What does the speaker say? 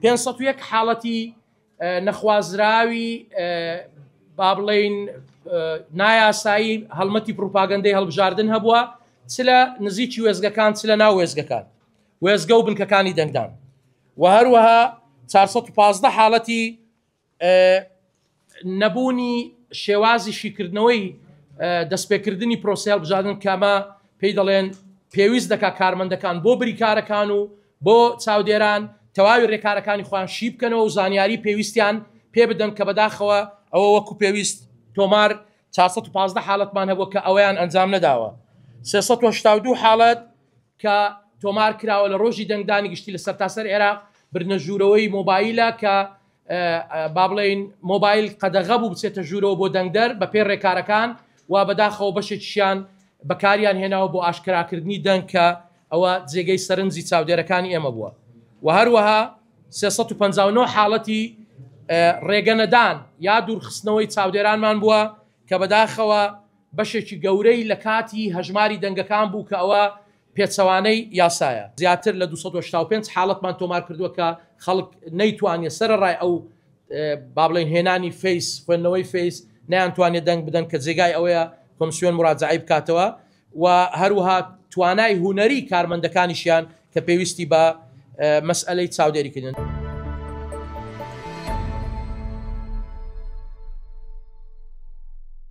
501 حاڵەتی نەخوازراوی با بڵێین نایاسایی هەڵمەتی پروپاگەندەی هەڵبژاردن هەبووە چ لە نزیکی وێزگەکان چ لە ناو وێزگەکان وێزگە و بنکەکانی دەنگدان و هەروەها 415 حاڵەتی نەبوونی شێوازی شیکردنەوەی دەستپێکردنی پرۆسەی هەڵبژاردن کە ئەمە پێی دەڵێن پێویست دەکات کارمەندەکان بۆ بریکارەکان و بۆ چاودێران تەواوی رێکارەکانی خۆیان شی بکەنەوە و زانیاری پێویستیان پێ بدەن کە بەداخەوە ئەوە وەکو پێویست تۆمار 415 حاڵەتمان هەبووە کە ئەوەیان ئەنجام نەداوە. 382 حاڵەت کە تۆمار کراوە لە ڕۆژی دەنگدانی گشتی لە سەرتاسەر عێراق بردنە ژوورەوەی مۆبایلە کە با بڵێین مۆبایل قەدەغە بوو بچێتە ژوورەوە بۆ دەنگدەر بە پێی ڕێکارەکان و بەداخەوە بەشێکیشیان بەکاریان هێناوە بۆ ئاشکراکردنی دەنگ کە ئەوە جێگەی سەرنجی چاودێرەکانی ئێمە بووە و هەروەها 359 حاڵەتی ڕێگە نەدان یا دوورخستنەوەی چاودێرانمان بووە کە بەداخەوە بەشێکی گەورەی لە کاتی هەژماری دەنگەکان بوو کە ئەوە پێچەوانەی یاسایە. زیاتر لە 285 حاڵەتمان تۆمار کردووە کە خەڵک نەیتوانیە سەرەڕای ئەو با بڵێین هێنانی فەیس، خوێندنەوەی فەیس، نەیانتوانیە دەنگ بدەن کە جێگای ئەوەیە کۆمسیۆن موراجەعەی بکاتەوە و هەروەها توانای هونەری کارمەندەکانیشیان کە پێویستی بە مەسئەلەی چاودێریکردن.